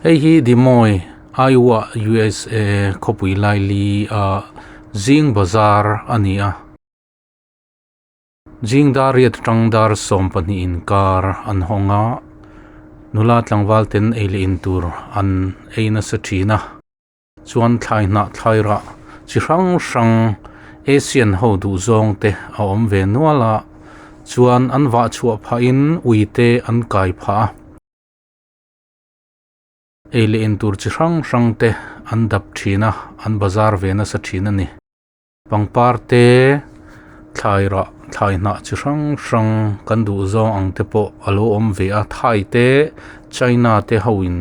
Hei hi Des Moines, Iowa, USA khawpui laili a zing bazar a ni a. Zing dar riat atang dar 12 inkar an hawng a, nula tlangval ten ei leh in tur an ei nasa thin a. Chuan thlai hnah thlai rah chi hrang hrang Asian ho duh zawng te a awm ve nual a, chuan an vah chhuah phah in ui te an kai phah a. Ei leh in tur chi hrang hrang te an dap thin a, an bazar ve nasa thin a ni. Pangpar te, thlai rah, thlai hnah chi hrang hrang kan duh zawng ang te pawh a lo awm ve a, Thai te, China te ho in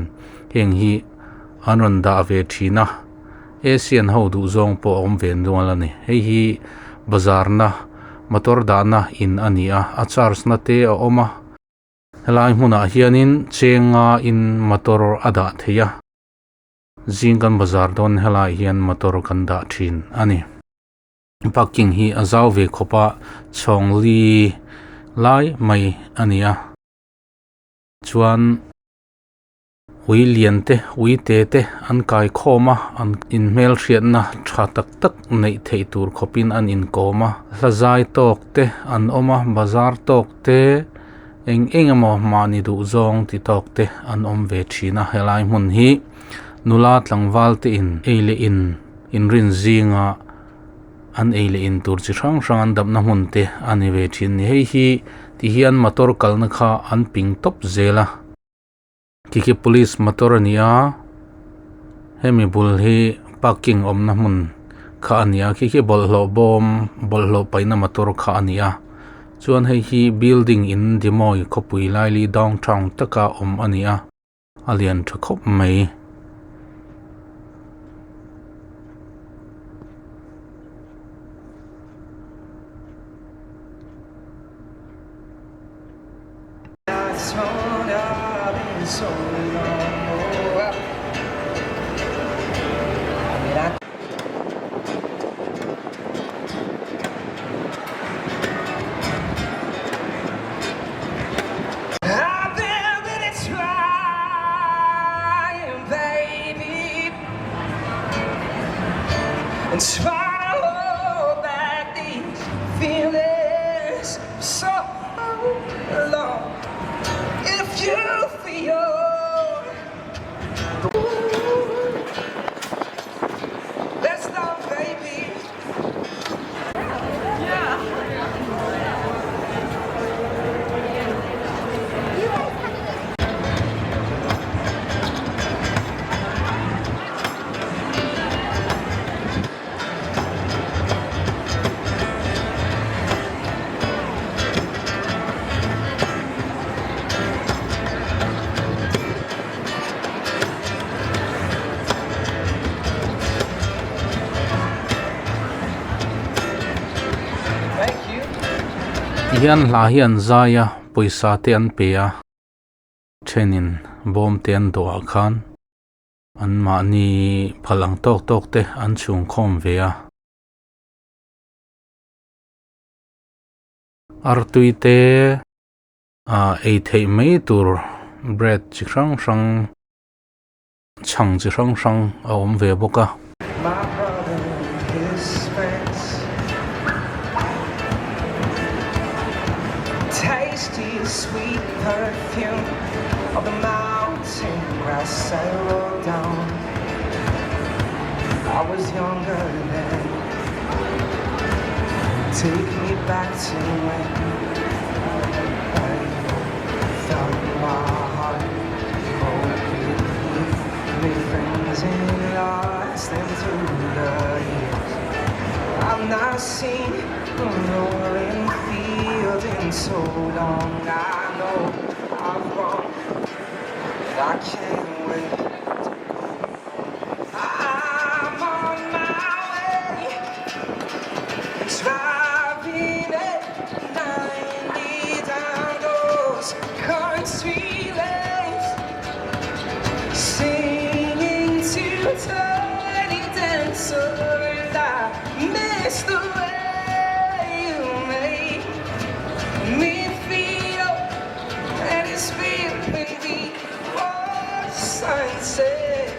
heng hi an rawn dah ve thin a, Asian ho duh zawng pawh a awm ve nual a ni. Hei hi bazar na motor dahna in a ni a, a charge na te a awm a. Helai hmunah hianin chenga in motor a dah thei a, zing kan bazar dawn helaiah hian motor kan dah thin a ni. Parking hi a zau ve khawp a, chhawng li lai mai a ni a, chuan ui lian te ui te te an kai khawm a, an inhmel hriatna tha tak tak neih theih tur khawpin an inkawm a, hla zai tawk te an awm a, bazar tawk te. Eng eng emaw mahni duh zawng ti tawk te an awm ve thin a, helai hmun hi nula tlangval te in ei leh in inrin zinga an ei leh in tur chi hrang hrang an dapna hmun te a ni ve thin a ni. Hei hi ti hian motor kalna kha an ping tawp zel a, khi khi police motor a ni a, hemi bul hi parking awmna hmun kha a ni a, khi khi bawlhhlawh bawm bawlhhlawh paihna motor kha a ni a. Chuan hei hi building in Des Moines khawpui laili downtown taka awm a ni a, a lian tha khawp mai. Tihian hla hi an zai a pawisa te an pe a thenin bawm te an dawh ah khan an mahni phal ang tawk tawk te an chhung khawm ve a. Artui te ah ei theih mai tur bread chi hrang hrang chhang chi hrang hrang a awm ve bawk a. sunset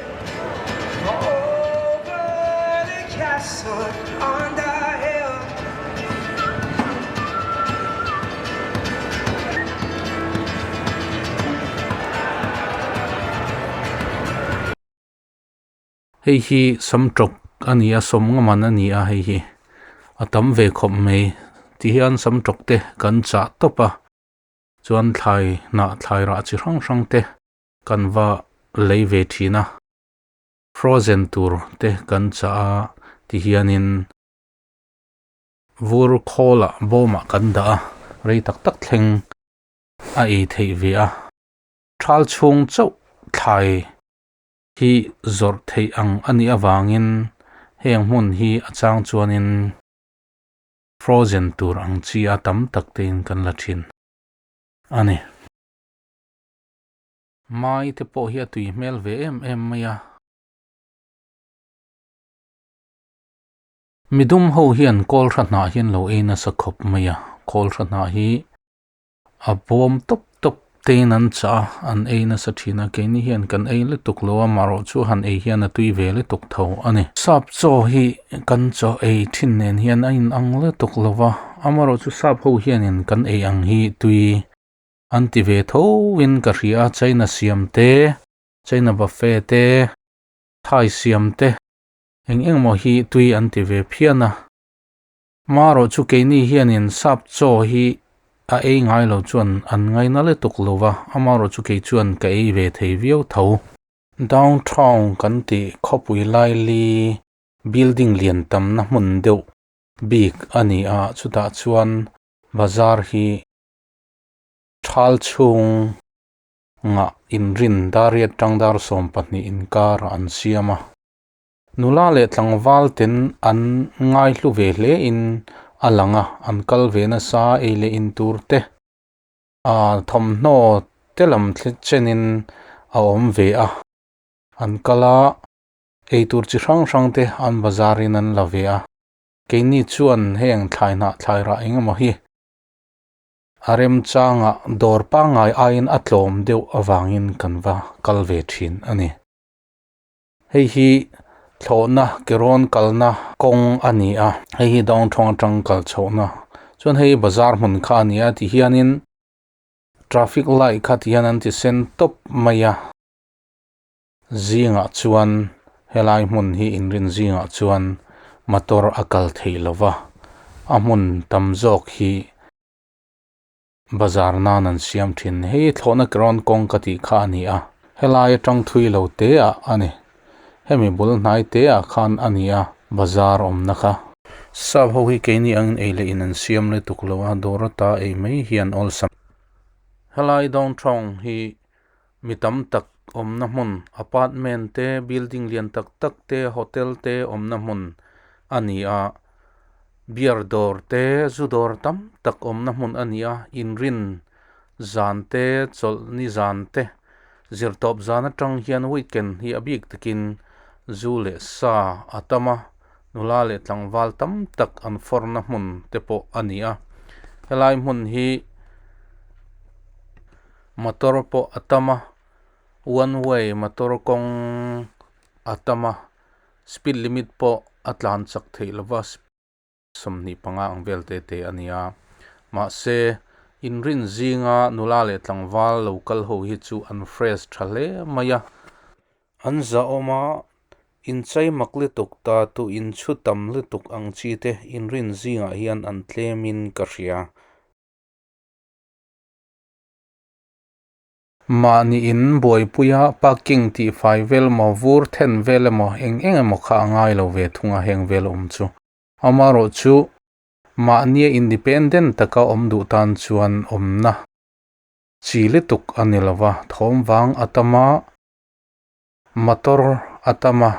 over the castle on the hill. Hei hi samtawk a ni a sawm nga man a ni a hei hi a tam ve khawp mai ti hian samtawk te kan chah tawp a chuan thlai hnah thlai rah chi hrang hrang te kan va lei ve thin a frozen tur te kan chah a ti hianin vur khawl ah bawm ah kan dah a rei tak tak thleng a ei theih ve a thal chhung chauh thlai hi zawrh theih ang a nih avangin heng hmun hi a chang chuanin frozen tur ang chi a tam tak te in kan la thin a ni. Mai te pawh hi a tui hmel ve em em mai a. Midum ho hian kawlhra hnah hi an lo ei nasa khawp mai a, kawlhra hnah hi a bawm tawp tawp te in an chah a an ei nasa thin a keini hian kan ei lutuk lo a marawh chu han ei hian a tui ve lutuk tho a ni. Sap chaw hi kan chaw ei thin nen hian a inang lutuk lo va amarawh chu sap ho hianin kan ei ang hi tui an ti ve tho in ka hria a china siam te china buffet te thai siam te eng eng maw hi tui an ti ve phian a. Marawh chu keini hianin sap chaw hi a ei ngai lo chuan an ngaina lutuk lo va, amarawh chu kei chuan ka ei ve thei viau tho. Downtown kan tih khawpui laili building lian tamna hmun deuh bik a ni a, chutah chuan bazar hi thal chhung ngah inrin dariat tang dar 12 inkar an siam a. Nula leh tlangval ten an ngaihlu ve hle in a lang a, an kal ve nasa ei leh in tur te ah thawmhnaw te lam chenin a awm ve a, an kal a ei tur chi hrang hrang te an bazar in an la ve a, keini chuan heng thlai hnah thlai rah eng emaw hi a remchangah dawr pangngai aiin a tlawm deuh avangin kan va kal ve thin a ni. Hei hi thlawhna ke rawn kalna kawng a ni a hei hi downtown atang kal chhohna chuan hei bazar hmun kha a ni a ti hianin traffic light kha ti hian an ti sen tawp mai a zingah chuan helai hmun hi inrin zingah chuan motor a kal theih lova a hmun tam zawk hi bazar nan an siam thin hei thlawhna ke rawn kawng ka tih kha a ni a helai atang thui lo te ah a ni hemi bul hnai te ah khan a ni a bazar awmna kha. Sap ho hi keini angin ei leh in an siam lutuk lo a dawr ata ei mai hian awlsam. Helai downtown hi mi tam tak awmna hmun apartment te building lian tak tak te hotel te awmna hmun a ni a beer dawr te zu dawr tam tak awmna hmun a ni a inrin zan te chawlhni zan te zirtawp zan atang hian weekend hi a bik takin zu leh sa a tam a nula leh tlangval tam tak an fawrna hmun te pawh a ni a helai hmun hi. Motor pawh a tam a one way motor kawng a tam a speed limit pawh a tlan chak theih lova 25 ang vel te te a ni a mahse inrin zinga nula leh tlangval lo kal ho hi chu an fresh tha hle mai a an zahawm a inchei mak lutuk ta tu inchhu tam lutuk ang chi te inrin zingah hian an tlem in ka hria. Mahni in buaipuia parking tih fai vel emaw vur then vel emaw eng eng emaw kha a ngai lo ve thung a heng vel awm chu. Amaherawh chu mahnia independent taka awm duh tan chuan awmna chi lutuk a ni lova thawm vang a tam a, motor a tam a,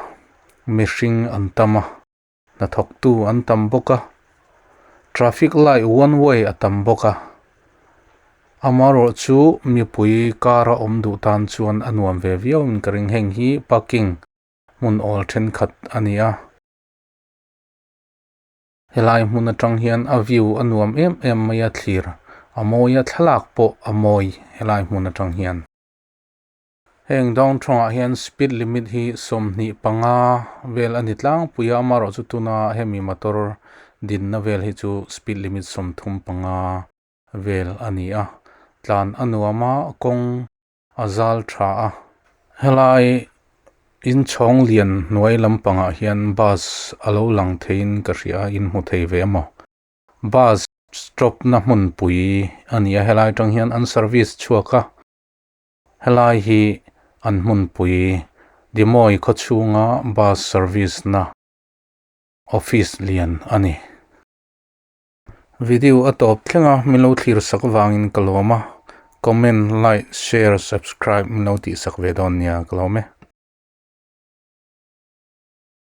mihring an tam a, hnathawktu an tam bawk a traffic light one way a tam bawk a amaherawh chu mipui car a awm duh tan chuan a nuam ve viau in ka ring heng hi parking hmun awl thenkhat a ni a helai hmun atang hian a view a nuam em em mai a thlir a mawi a thlalak pawh a mawi helai hmun atang hian. Heng downtown ah hian speed limit hi 25 vel a ni tlangpui a amaherawh chu tuna hemi motor dinna vel hi chu speed limit 35 vel a ni a tlan a nuam a kawng a zal tha a helai inchhawng lian hnuai lampangah hian bus a lo lang theiin ka hria a in hmu thei ve maw bus stop na hmunpui a ni a helai atang hian an service chhuak a. Helai hi an hmunpui Dimawi khaw chhunga bus service na office lian a ni. Video a tawp thleng a min lo thlir sak vangin ka lawm a, comment, like, share, subscribe min lo tih sak ve dawn nia ka lawm e.